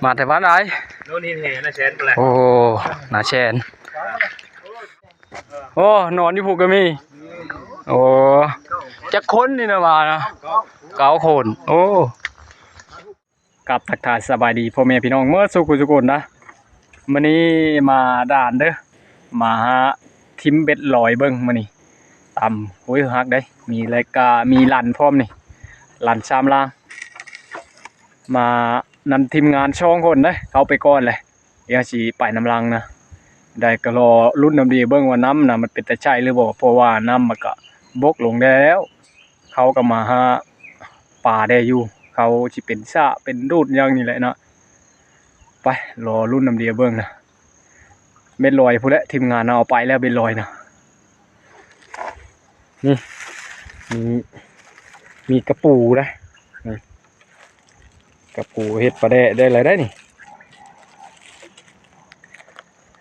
ມາແຕ່ບ້ານໃດ? ໂນນຫີນແຫ່ນາແຊນພຸ້ນແຫຼະ. ໂອ້ ນາແຊນ. ໂອ້ ນອນຢູ່ພຸ້ນກໍມີ. ໂອ້ ຈັກຄົນນີ້ນະວ່ານະ? ເກົ້າຄົນ. ໂອ້ ກັບທັກທາຍສະບາຍດີພໍ່ແມ່ພີ່ນ້ອງເໝິດສູ່ຜູ້ສູ່ຄົນນະ. ມື້ນີ້ມາດ່ານເດີ ມາຫາຖິ້ມເບັດລອຍເບິ່ງມື້ນີ້. ຕຳ ໂອ້ຍ ຮັກເດ້ ມີລາຍກາ ມີລັນພ້ອມນີ້ ລັນສາມລາງ. ມານຳທີມງານສອງຄົນເດ້ ເຂົ້າໄປກ່ອນແຫຼະ. ດຽວຊິໄປນຳຫຼັງນະ ໄດ້ກໍລໍລຸ້ນນຳດີເບິ່ງວ່ານ້ຳນະມັນເປັນຕາໃຊ້ຫຼືບໍ່ ເພາະວ່ານ້ຳມັນກະບົກລົງແລ້ວ ເຂົາກໍມາຫາປາແດ່ຢູ່ ເຂົາຊິເປັນສະເປັນດູດຫຍັງນີ້ແຫຼະເນາະ. ໄປລໍລຸ້ນນຳເດຍເບິ່ງນະ ເບັດລອຍພຸ້ນແຫຼະ ທີມງານເຮົາເອົາໄປແລ້ວເບັດລອຍນະ. ນີ້ ມີ ມີກະປູນະ ນີ້ ກະປູເຮັດປາແດກໄດ້ຫຼາຍໄດ໋ນີ້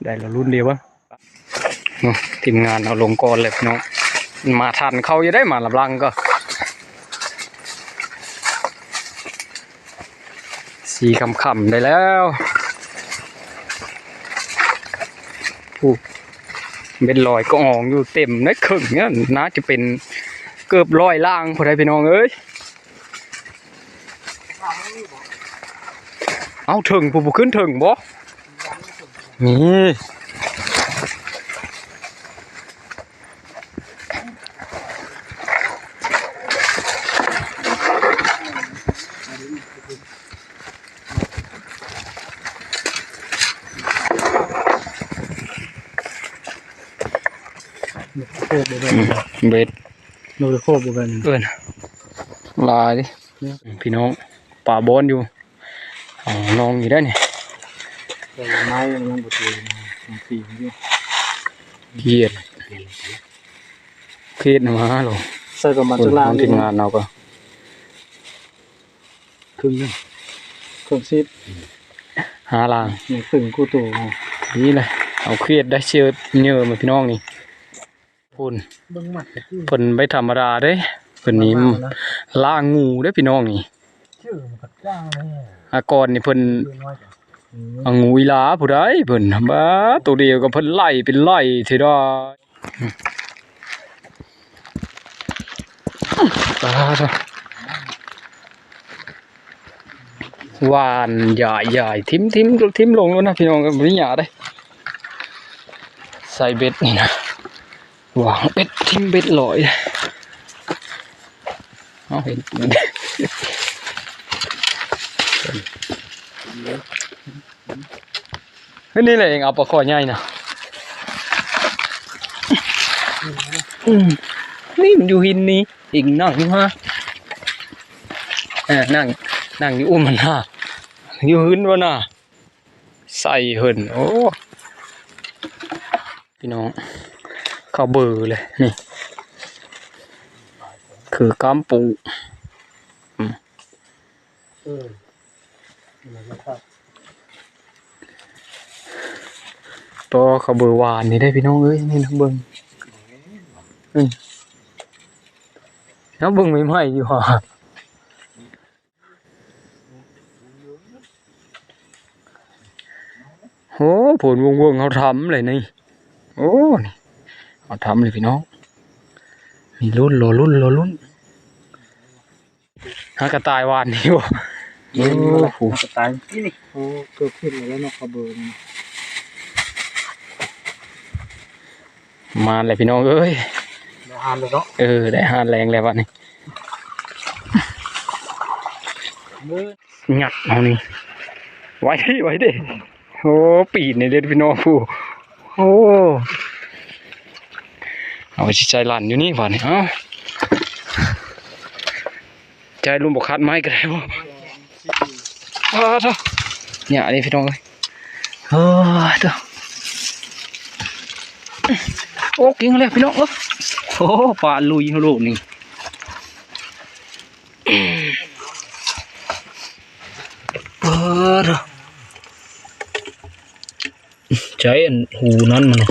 ໄດ້ລະລຸ້ນດຽວເບິ່ງເນາະ. ທີມງານເຮົາລົງກ່ອນແລ້ວພີ່ນ້ອງ ມາທັນເຂົາຢູ່ໄດ໋ ມານຳຫຼັງກໍ ສີ່ຄ່ຳໆໄດ້ແລ້ວ. ໂອ້ ເບັດລອຍກໍອອງຢູ່ເຕັມໃນເຄິ່ງນັ້ນ ໜ້າຈະເປັນເກືອບຮ້ອຍລາງພຸ້ນໃດ໋ພີ່ນ້ອງເອີຍ. ເອົ້າ ເທິງຜູ້ບໍ່ຂຶ້ນເທິງບໍ່? ນີ້ ໂຄບບໍ່ແມ່ນ ເບັດ ໂລໂຄບບໍ່ແມ່ນ ເອີ້ນຫຼາຍເດ້ ພີ່ນ້ອງ ປາບອນຢູ່ ເອົານ້ອງຢູ່ໄດ໋ນີ້ ແຕ່ໄມ້ມັນຍັງບໍ່ຖື ມັນຕີຢູ່ ກຽດ ເຂດມາໂລ ໃສ່ປະມານຈັກລາງ ທີມງານເຮົາກໍ ເຄິ່ງໜຶ່ງ ເຄິ່ງສິບ ຫ້າລາງ ນີ້ເຄິ່ງກູໂຕ ນີ້ແຫຼະ ເອົາເຂດໄດ້ເຊີຍເຍີມາພີ່ນ້ອງນີ້. ພຸ້ນ ເບິ່ງມັດກະຕິ ເພິ່ນໄປທຳມະດາເດ້ ເພິ່ນນີ້ລ້າງງູເດ້ພີ່ນ້ອງນີ້ ອາກອນນີ້ເພິ່ນ ອືມ ອາງູອີຫຼາຜູ້ໃດເພິ່ນ ບາດ ໂຕດຽວກໍເພິ່ນໄລ່ເປັນໄລ່ເທື່ອດອກ ປາດ ຫວ່ານຢາຍໆ ຖິ້ມໆ ຖິ້ມລົງໂລດນະພີ່ນ້ອງ ບໍ່ມີຫຍ້າເດ້ ໃສ່ເບັດນີ້ນະ ຫວ່າງເບັດ ຖິ້ມເບັດລອຍ ເຮົາເຫັນ ເຮັດນີ້ແຫຼະ ເອງເອົາປາຄໍໃຫຍ່ນະ ອືມ ນີ້ມັນຢູ່ຫີນນີ້ ເອງນັ່ງຢູ່ຫາ ເອີ ນັ່ງ ນັ່ງຢູ່ອຸ້ມຫັ້ນນະ ຢູ່ຫຶນບໍ່ນະ ໃສ່ເພິ່ນ ໂອ້ ພີ່ນ້ອງ ເຂົ້າເບີເລີຍນີ້ ຄືກຳປູ ອືມ ເອີ ໂຕເຂົ້າເບີຫວານນີ້ເດ້ພີ່ນ້ອງເອີຍ ນີ້ນະເບິ່ງ ອືມ ເຮົາເບິ່ງໃໝ່ໆຢູ່ຫວາ ໂອ້ ໂພນວົງໆ ເຮົາທຳເລີຍນີ້ ໂອ້ ນີ້ ເຮົາທຳເລີຍພີ່ນ້ອງ ມີລຸ້ນ ລໍລຸ້ນ ລໍລຸ້ນ ຫາກະຕ່າຍຫວານນີ້ບໍ່ ແມ່ນ ໂອ້ ກະຕ່າຍ ນີ້ ໂອ້ ເກືອບຂຶ້ນແລ້ວເນາະ ຂະເບີນີ້ ມາແລ້ວພີ່ນ້ອງເອີຍ ໄດ້ອາຫານແລ້ວເນາະ ເອີ ໄດ້ອາຫານແລງແລ້ວບາດນີ້ ຍັດເຮົານີ້ ໄວ ໄວເດ້ ໂອ້ ປີນນີ້ເດ້ພີ່ນ້ອງ ໂອ້ ເຮົາຊິໃສ່ລັນຢູ່ນີ້ບາດນີ້ ເອົ້າ ໃສ່ລົມບໍ່ຄາດໄມ້ກໍໄດ້ບໍ່ ອ້າໂທ້ ຫຍ້ານີ້ພີ່ນ້ອງເອີຍ ເອີ ໂທ້ ໂອ້ ກິນແລ້ວພີ່ນ້ອງເອີຍ ໂອ້ ປາລຸຍເຮົາໂລດນີ້ ປາດ ໃຊ້ອັນຫູນັ້ນມັນ ໂ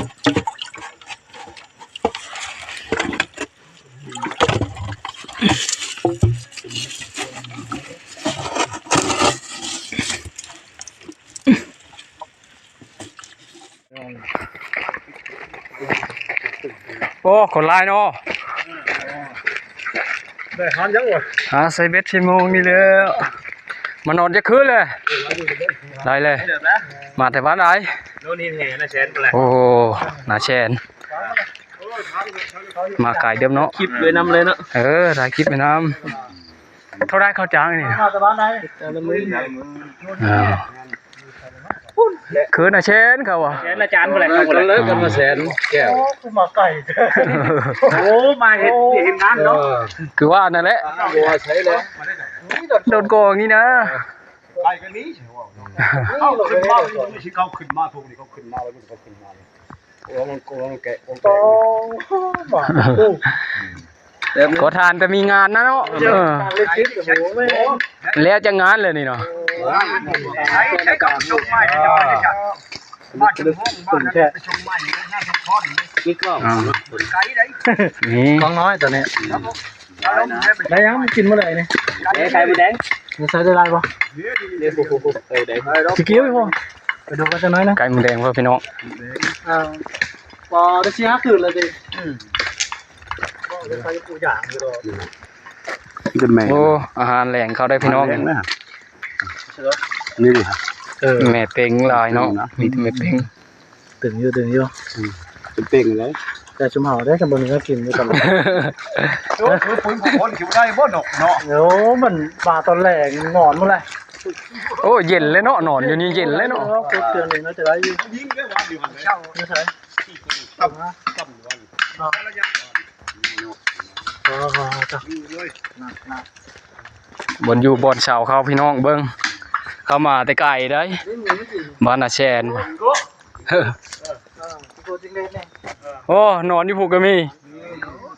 ໂອ້ ຄົນຫຼາຍເນາະ ໄດ້ຫານຫຍັງວະ? ຫາໃສ່ເບັດໃສ່ໂມງນີ້ແຫຼະ ມານອນຈັກຄືນແລ້ວ ໄດ້ແລ້ວ ມາແຕ່ບ້ານໃດ? ໂນ່ນຫີນແຫ່ນາແຊນພຸ້ນແຫຼະ ໂອ້ ນາແຊນ ມາໄກເຕີບເນາະ ຄລິບໄວ້ນຳເລີຍເນາະ ເອີ ຖ່າຍຄລິບໄວ້ນຳ. ເທົ່າໃດເຂົ້າຈ້າງນີ້? ເຂົ້າຕະບານໃດ? ເຈົ້າລະໝື່ນ ອ່າ ຄືນນາແຊນເຂົາວ່າ ແຊນອາຈານບໍ່ແຫຼະ ເຂົາບໍ່ແຫຼະ ເລີຍກັນມາແຊນແກ້ວ ໂອ້ ຄືມາໄກ ໂອ້ ມາເຮັດວຽກເຮັດງານເນາະ ເອີ ຄືວ່ານັ້ນແຫຼະ ບໍ່ວ່າໃສແຫຼະ ໂດນໂກງນີ້ນະ ໄກກວ່ານີ້ ເຮົາຂຶ້ນມາ ເຂົາຂຶ້ນມາ ພວກນີ້ເຂົາຂຶ້ນມາ ແລ້ວເຂົາຂຶ້ນມາ ໂອ້ ມັນໂກງແກະ ໂອ້ ບາດ ໂອ້ ກໍທ່ານກໍມີງານນະເນາະ ເອີ ແລ້ວຈະງານເລີຍນີ້ເນາະ ໃຊ້ ໃຊ້ກັບຊົງໄມ້ ບ້ານຊົງ ບ້ານຊົງໄມ້ ໜ້າສົມພອນ ອ່າ ໄກໄດ໋ ນີ້ ກອງນ້ອຍຕົວນີ້ ໄດ້ຍັງ ກິນມື້ໃດນີ້ ເອີ ໄຂ່ມົດແດງ ໃສ່ໄດ້ຫຼາຍບໍ່? ເອີ ໄດ້ ຊິກິນບໍ່? ໄປດູກັນຈັກໜ້ອຍນະ ໄຂ່ມົດແດງເພິ່ນພີ່ນ້ອງ ອ່າ ພໍໄດ້ສີ່ຫ້າຄືນແລ້ວຕິ ອືມ ບໍ່ໄດ້ໃສ່ປູຢາງຢູ່ດອກ ໂອ້ ອາຫານແລງເຂົາໄດ້ພີ່ນ້ອງ ອາຫານແລງນະ ນີ້ ເອີ ແມ່ເຕັງຫຼາຍເນາະ ມີແຕ່ແມ່ເຕັງ ຕຶງຢູ່ ຕຶງຢູ່ ອືມ ເປັນເປັງເລີຍ ແຕ່ຊຸມເຮົາໄດ້ ສຳບໍ່ມີແນວກິນຢູ່ຕອນ ໂອ້ ຄື ຄື ຄືຄົນຊິບໍ່ໄດ້ບໍ່ນົກເນາະ ໂອ້ ມັນມາຕອນແລງນອນໝົດແຫຼະ ໂອ້ ເຢັນເລີຍເນາະ ນອນຢູ່ນີ້ເຢັນເລີຍເນາະ ເອີ ເອີ ເຮືອນນີ້ໜ້າຈະໄດ້ຢູ່ ຍິງໄດ້ວ່າຢູ່ຫັ້ນເນາະ ຢູ່ໃສ? ຕ່ຳ ຕ່ຳວັນ ເອີ ເອີ ເອີ ບ່ອນຢູ່ບ່ອນເຊົາເຂົາພີ່ນ້ອງເບິ່ງ ເຂົາມາແຕ່ໄກໃດ໋ ບ້ານນາແຊນ ໂອ້ ນອນຢູ່ພຸ້ນກໍມີ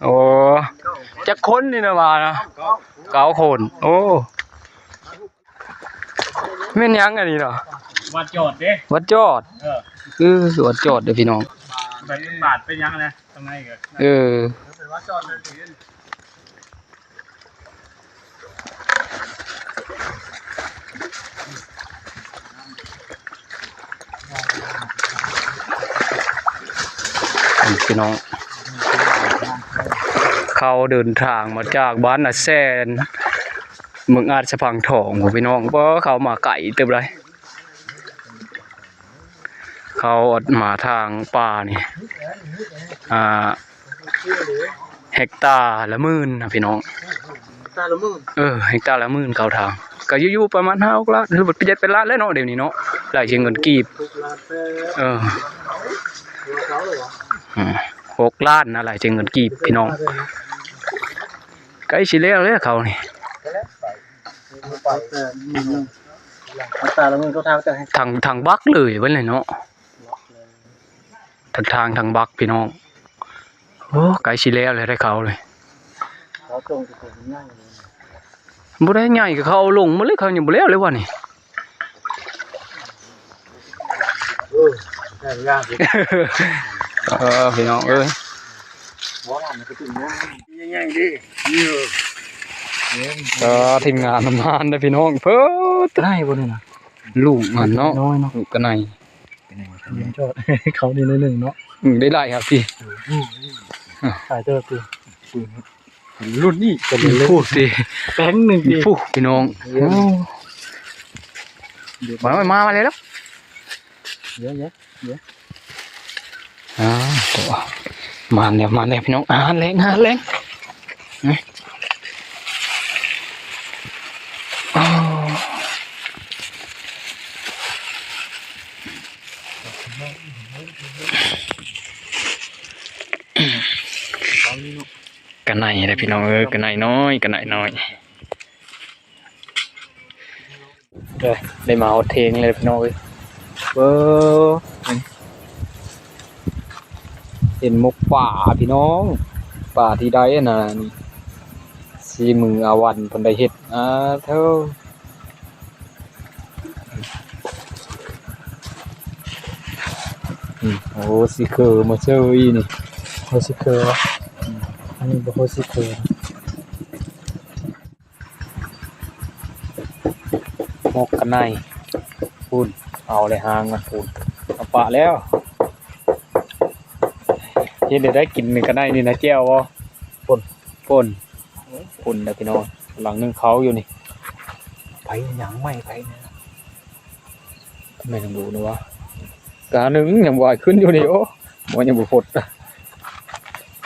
ໂອ້ ຈັກຄົນນີ້ນະວ່ານະ ເກົ້າຄົນ ໂອ້ ແມ່ນຫຍັງອັນນີ້ນະ ວັດຈອດເດ້ ວັດຈອດ ເອີ ຄືວັດຈອດເດ້ພີ່ນ້ອງ ໄປເປັນບາດເປັນຫຍັງນະ ຂ້າງໃນກໍ ເອີ ເປັນວັດຈອດເລີຍ ພີ່ນ້ອງ ເຂົາເດີນທາງມາຈາກບ້ານນາແຊນ ເມືອງອາດສະພັງທອງ ພີ່ນ້ອງ ບໍ່ ເຂົາມາໄກເຕີບໃດ ເຂົາມາທາງປ່ານີ້ ອ່າ ເຮັກຕາລະໝື່ນນະພີ່ນ້ອງ ເຮັກຕາລະໝື່ນ ເອີ ເຮັກຕາລະໝື່ນເຂົ້າທາງ ກໍຢູ່ໆປະມານຫ້າຫົກລ້ານ ຫຼືເຈັດແປດລ້ານແລ້ວເນາະ ດຽວນີ້ເນາະ ຫຼາຍເສຍເງິນກີບ ເອີ ອືມ ຫົກລ້ານນະ ຫຼາຍເສຍເງິນກີບພີ່ນ້ອງ ໃກ້ຊິແລ້ວແລ້ວເຂົານີ້ ທາງ ທາງບັກເລີຍເພິ່ນເລີຍເນາະ ທາງ ທາງ ທາງບັກພີ່ນ້ອງ ໂອ້ ໃກ້ຊິແລ້ວແລ້ວໄດ້ເຂົາເລີຍ ບໍ່ໄດ້ໃຫຍ່ກໍເຂົາເອົາລົງໝົດເລີຍ ເຂົາຍັງບໍ່ແລ້ວເລີຍວ່ານີ້ ເອີ ແຕ່ງງານ ເອີ ພີ່ນ້ອງເອີຍ ບໍ່ນະ ມັນກໍເປັນໃຫຍ່ໆເດ້ ເອີ ເອີ ທີມງານນຳມານເດ້ພີ່ນ້ອງ ເພິ່ນ ໄດ້ບໍ່ນີ້ນະ ລູກມັນເນາະ ນ້ອຍເນາະ ລູກກະໄນ ເຂົານີ້ໜ້ອຍໜຶ່ງເນາະ ອືມ ໄດ້ຫຼາຍຄັກຕິ ອືມ ຂາຍເຕີບຕິ ລຸ້ນນີ້ ພຸ້ນຕິ ແປງໜຶ່ງຕິ ພຸ້ນ ພີ່ນ້ອງ ໂອ້ ມາ ມາ ມາແລ້ວ ເຍອະໆ ເຍອະ ອ່າ ໂຕ ມາແລ້ວ ມາແລ້ວ ພີ່ນ້ອງ ອາຫານແລງ ອາຫານແລງ ນີ້ ໂອ້ ກະໄນເດ້ພີ່ນ້ອງເອີຍ ກະໄນນ້ອຍ ກະໄນນ້ອຍ. ເອີ ໄດ້ມາຮອດເທິງແລ້ວພີ່ນ້ອງເອີຍ ເບິ່ງ ເຫັນໝົກປາພີ່ນ້ອງ ປາທີ່ໄດ້ອັນນັ້ນ ສີມືອາວັນເພິ່ນໄດ້ເຮັດ ອາໂທ້ ອືມ ໂອ້ ຊິເຄີມາເຊີອີ່ນີ້ ໂອ້ ຊິເຄີ ອືມ ອັນນີ້ບໍ່ໂອ້ ຊິເຄີ. ໝົກກະໄນ ພຸ້ນ ເອົາແລ້ວຫາງມັນພຸ້ນ ເອົາປະແລ້ວ ເ ເຮັດແນວໃດກິນນີ້ ກັນໄດ້ນີ້ນະ ແຈ່ວບໍ່? ປົ່ນ ປົ່ນ ປົ່ນແລ້ວພີ່ນ້ອງ ກຳລັງໜຶ້ງເຂົ້າຢູ່ນີ້. ໄປຫຍັງໄໝ້ໄປນີ້ນະ ແມ່ນຫຍັງບໍ່ນະວະ ກາໜຶ້ງຍັງບໍ່ໃຫ້ຂຶ້ນຢູ່ນີ້. ໂອ້ ໝໍຍັງບໍ່ພົດ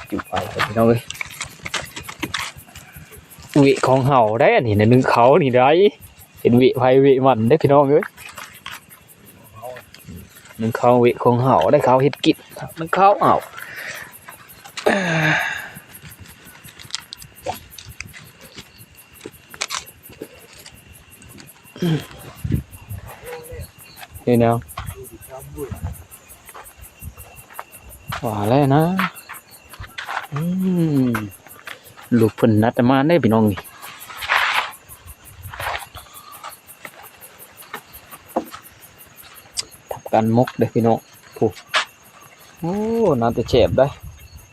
ຈຸໄປພີ່ນ້ອງເອີຍ. ເວະຂອງເຮົາໄດ໋ ອັນນີ້ນະ ໜຶ້ງເຂົ້ານີ້ໄດ໋ ເປັນເວະໃຜເວະມັນເດ້ພີ່ນ້ອງເອີຍ. ໜຶ້ງເຂົ້າເວະຂອງເຮົາໄດ໋ ເຂົ້າເຮັດກິນ ໜຶ້ງເຂົ້າເອົາ ເຮັດແນວ ວ່າແລ້ວນະ. ອືມ ລູກເພິ່ນນັດມາເດ້ພີ່ນ້ອງນີ້. ທຳການໝົກເດ້ພີ່ນ້ອງ. ໂອ້ ໂອ້ ໜ້າຈະແຊບໄດ໋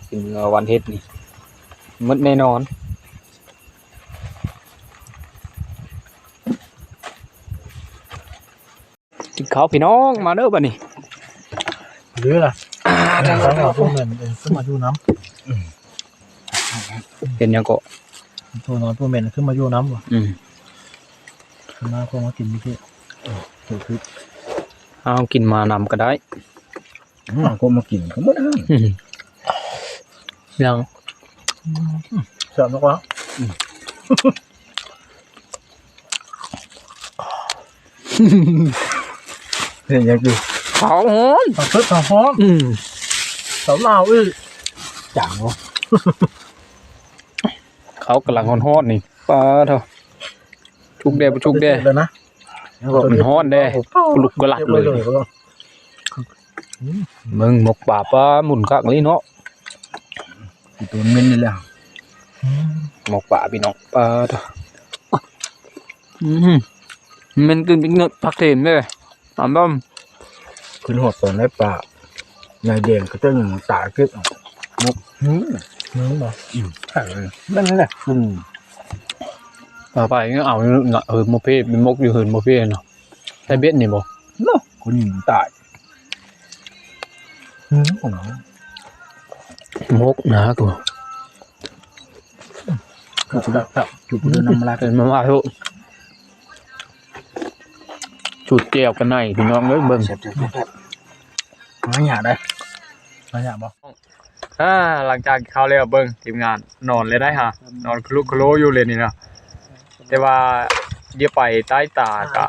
ກິນວັນເຮັດນີ້ ໝົດແນ່ນອນ. ກິນເຂົ້າພີ່ນ້ອງ ມາເດີບັດນີ້ ເດີລະ. ອ່າ ເອົາພວກແມ່ນຂຶ້ນມາຢູ່ນຳ. ເຫັນຫຍັງເກາະ ໂທນອນພວກແມ່ນຂຶ້ນມາຢູ່ນຳບໍ່? ອືມ ຂຶ້ນມາພວກມາກິນຢູ່ພີ້ ເອົາກິນມານຳກໍໄດ້. ອືມ ເອົາພວກມາກິນກໍໝົດ. ອືມ ຍັງ ແຊບນະວ່າ. ອືມ ເຮັດຫຍັງຢູ່? ເຂົ້າຮ້ອນ ເຂົ້າສົດເຂົ້າຮ້ອນ. ອືມ ເຂົ້າລາວອີກ ຈັ່ງບໍ່ ເຂົ້າກຳລັງຮ້ອນໆນີ້. ປາໂທ້ ຊຸກແດ່ບໍ່ຊຸກແດ່ ແລ້ວນະ ມັນຮ້ອນແດ່ ລຸກກະລັກເລີຍ. ເບິ່ງໝົກປາ ປາໝຸ່ນຄັກອີ່ຫຼີເນາະ. ໂຕເໝັນນີ້ແຫຼະ ໝົກປາພີ່ນ້ອງ. ປາໂທ້ ອືມ ເໝັນ ກິນເປັນເງືອກຜັກເທນເດ້ ອາດຳ. ຂຶ້ນຮອດຕອນໄດ້ປາໃຫຍ່ແດງ ເຂົາເຈົ້າຍັງຕາຍເກັບໝົກ. ອືມ ເໝັນບໍ່? ອືມ ເອີ ແມ່ນແຫຼະ. ອືມ ປາໄປເອົາ ເອີ ໝົກເພ ເປັນໝົກຢູ່ເຮືອນໝົກເພເນາະ. ໃສ່ເບັດນີ້ບໍ່ເນາະ ຄົນຍິງຕາຍ. ອືມ ໝົກນະໂຕ ຄືຊິແບບຈຸດເດີນນຳມາລາ ເປັນມາວ່າໂຕ ສູດແຈ່ວກັນໃນພີ່ນ້ອງເອີຍ ເບິ່ງ ແຊບໆ ມາຫຍາໄດ້ ມາຫຍາບໍ່? ອ່າ ຫຼັງຈາກກິນເຂົ້າແລ້ວ ເບິ່ງທີມງານນອນເລີຍໄດ໋ຫາ ນອນຄະລຸກຄະໂລຢູ່ເລີຍນີ້ນະ. ແຕ່ວ່າດຽວໄປໃຕ້ຕາກະ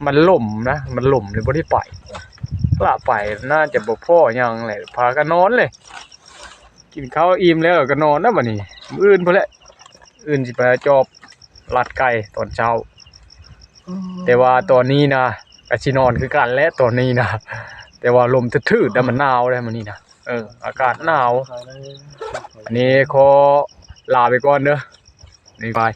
ມັນລົມນະ ມັນລົມເລີຍບໍ່ໄດ້ໄປ ລະໄປໜ້າຈະບໍ່ພໍຫຍັງແຫຼະ ພາກັນນອນເລີຍ. ກິນເຂົ້າອີ່ມແລ້ວກໍນອນນະບັດນີ້ ມື້ອື່ນພຸ້ນແຫຼະ ອື່ນຊິໄປຈອບລັດໄກ່ຕອນເຊົ້າ. ແຕ່ວ່າຕອນນີ້ນະ ກະຊິນອນຄືກັນແຫຼະຕອນນີ້ນະ ແຕ່ວ່າລົມຖືດໆ ແລ້ວມັນໜາວເດ້ມື້ນີ້ນະ. ເອີ ອາກາດໜາວ. ອັນນີ້ຂໍລາໄປກ່ອນເດີ ບາຍບາຍ.